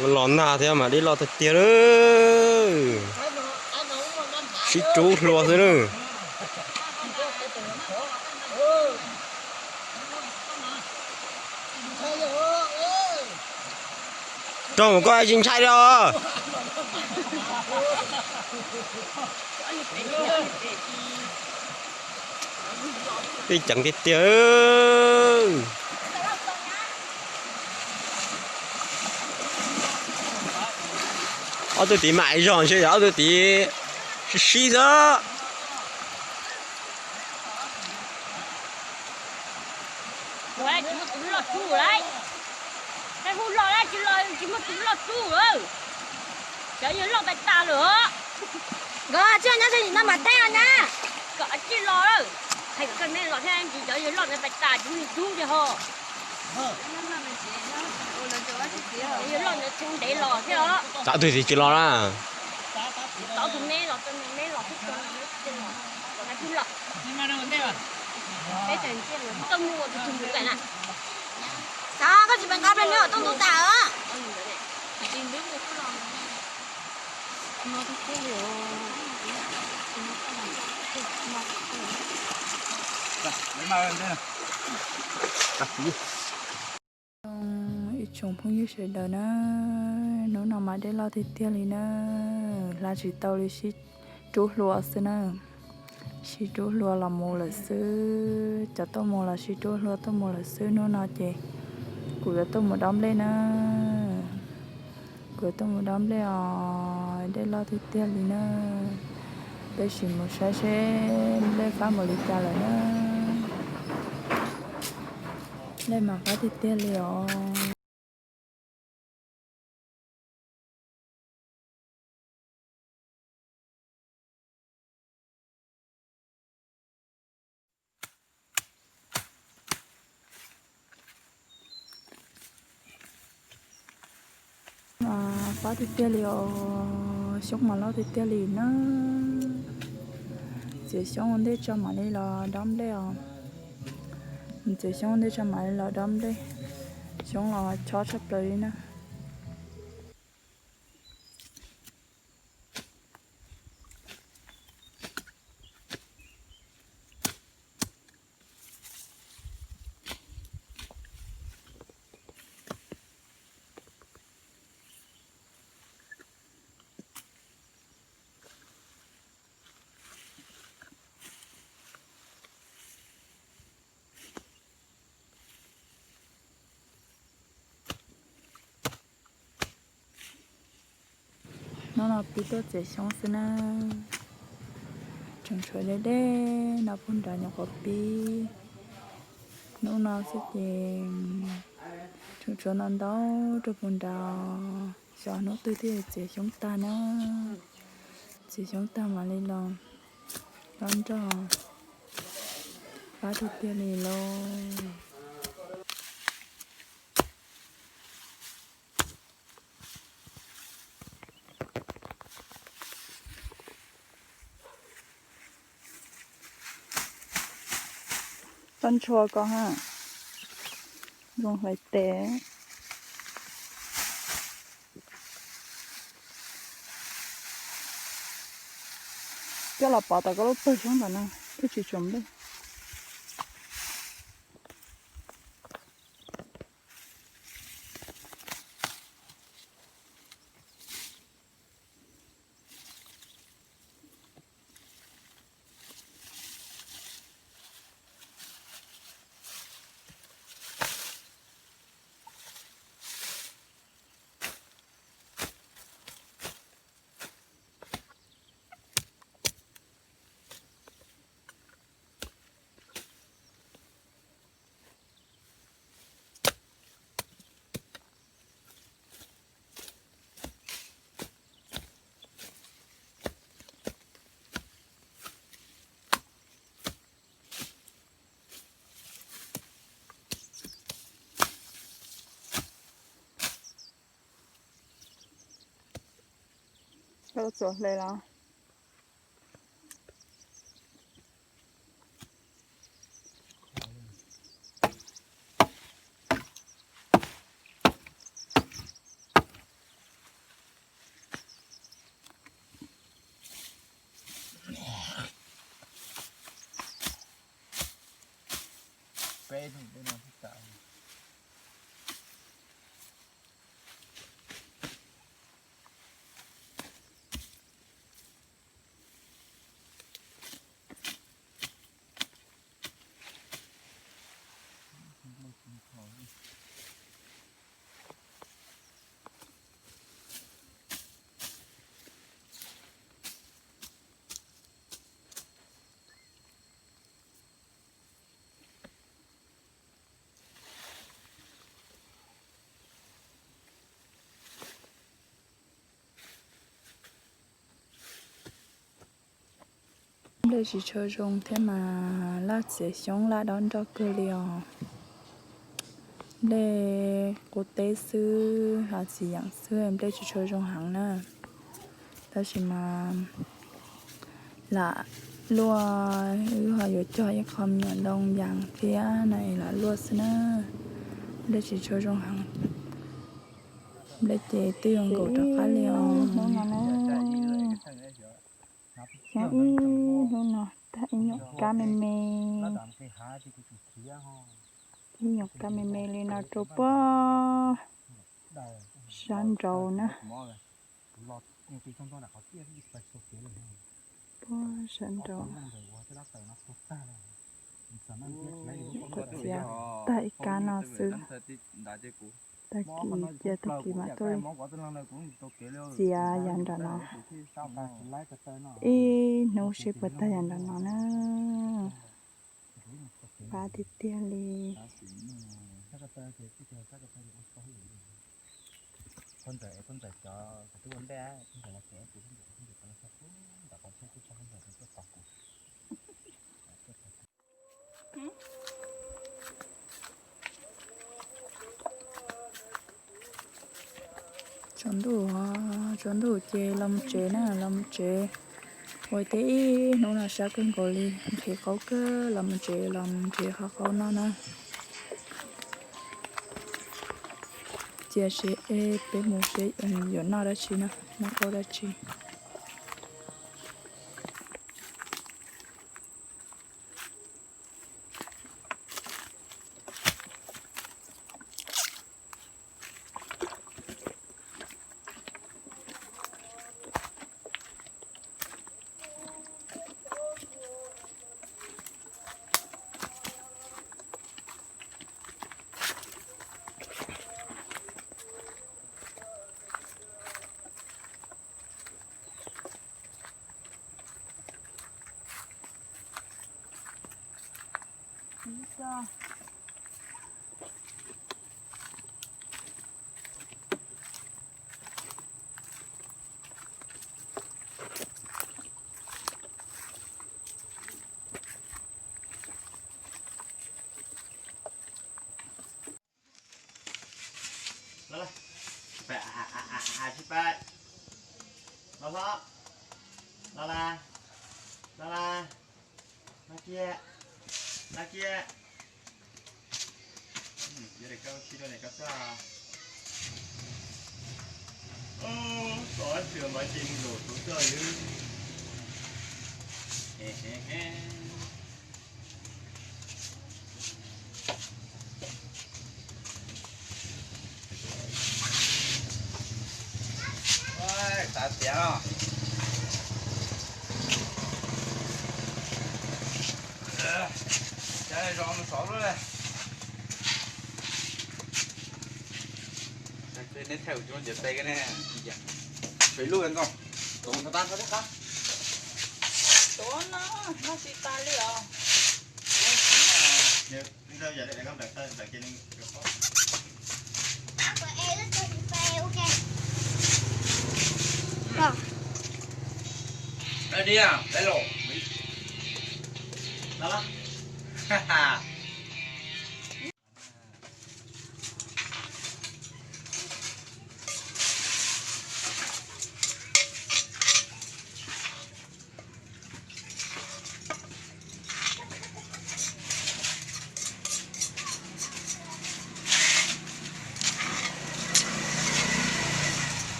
Los nag thiab mas dej loj tiag tiag lawm. Sib rub hlua xwb na. Raug mus koj tsis ntshai li os. Peb ceev tiag tiag. Ob tug tid mam zog ntshe yog ob tug tid sib sib xwb. Ua tsis muaj tus loj tsuj lawm. Peb hu los tsis los, tsis muaj tus loj tsuj lawm. Cov yawg loj npai tas lawm os. Nkawd tsis nyob txog nim no mas teb os nyab. Kom tsis los lawm. Hais kom koj me los thiab, cov yawg loj ntawd npai tas dub li dub li ho. Cov yawg loj ntawd tsis ntev los thiab os. Tov tus tsis los na. Tov tus me los, tus me los xwb, tus me tsis los. Hais tus los. Koj mus ua tus tus ntawd na. Xav koj tsis pes nqa pes nws tuaj ntub tas. Ib tsoom phooj ywg sawv daws na, hnub no mas dej loj tiag tiag li na, hla tsis tau li, sib rub hlua xwb na. Sib rub hlua los mus lawm xwb, cov tuaj mus los sib rub hlua tuaj mus lawm xwb. Hnub no ces kuv yuav tuaj mus dob nplej na. Kuv yuav tuaj mus dob nplej os, dej loj tiag tiag li na. Peb sim mus saib seb nplej fab npaum li cas lawm na. Nplej mas fab tiag tiag li os. Mas fab tiag tiag li os, xyoob mas loj tiag tiag li na. Txiav xyoob ua ntej tso mam li los dob nplej os. Txiav xyoob ua ntej tso mam li los dob nplej. Xyoob los chob tshaj plaws li na. Hnub no pib tuaj txiav xyoob xwb na. Tseem tshuav deb deb no puag nrad nyuam qhuav pib. Hnub no xwb ces tseem tshuav ntau ntau rau puag nrad. Xyov hnub twg thiaj txiav xyoob tag na. Txiav xyoob tag mam li los dob nroj. Fab tiag tiag li lauj. Toj ntshua ko ha, zoo hlais tes. Coj los pov tom koj lub pawg xyoob ntawm no thiaj tsis tsaus nplej. Koj txuas hle los? Nplej tsis tshua zoo thiab mas laj txiav xyoob laj dob nroj kawg li os. Nplej qub teb xwb, hav txiv yeem xwb, nplej tsis tshua zoo heev na. Tab sis mas lam luaj, wb ho yuav cog ib qho me nyuam ntoo yees thiab na, lam luaj xwb na. Nplej tsis tshua zoo heev. Nplej ces twb yuav nkaum rov qab li os. Xyov ib hnub no tag ib nyuam kab me me, ib nyuam kab me me li no rau puag sab nraud na. Puag sab nraud. Txiav tag ib kab no xwb. Tag kis cia tag kis mam tuaj txiav yam nram no. Ib hnub seb puas tag yam nram no na. Pab tiag tiag li. Tsaus ntuj, tsaus ntuj ces los mus tsev na, los mus tsev. Ua teb ib hnub no sab kawg nkaus li, nrhiav qaub kawg, los mus tsev los mus nrhiav qhov qaub noj na. Cia seb peb mus seb yuav noj dab tsi na, noj qaub dab tsi. Los los, los los, los kiag, los kiag. Yog daim kab tib rau daim kab xwb. Xov tshwm mas ces mus zaum tau coj xwb. Tav tiav no. Cov zos mus sov lub. Neb thaij kuv cov tes ne. Tshuav ib lub ntxoo. Tus ntawd tab tab tab. Tuav no, no tsis tas li os.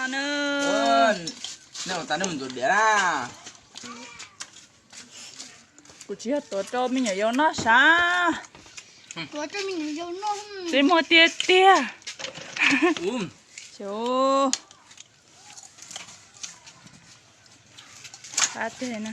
Na, nej ua tas nej mus ntxuav diav na. Kuv tsis yog tuav rau me nyuam yaus noj sav. Txiv muag tiag tiag. Qab teg na.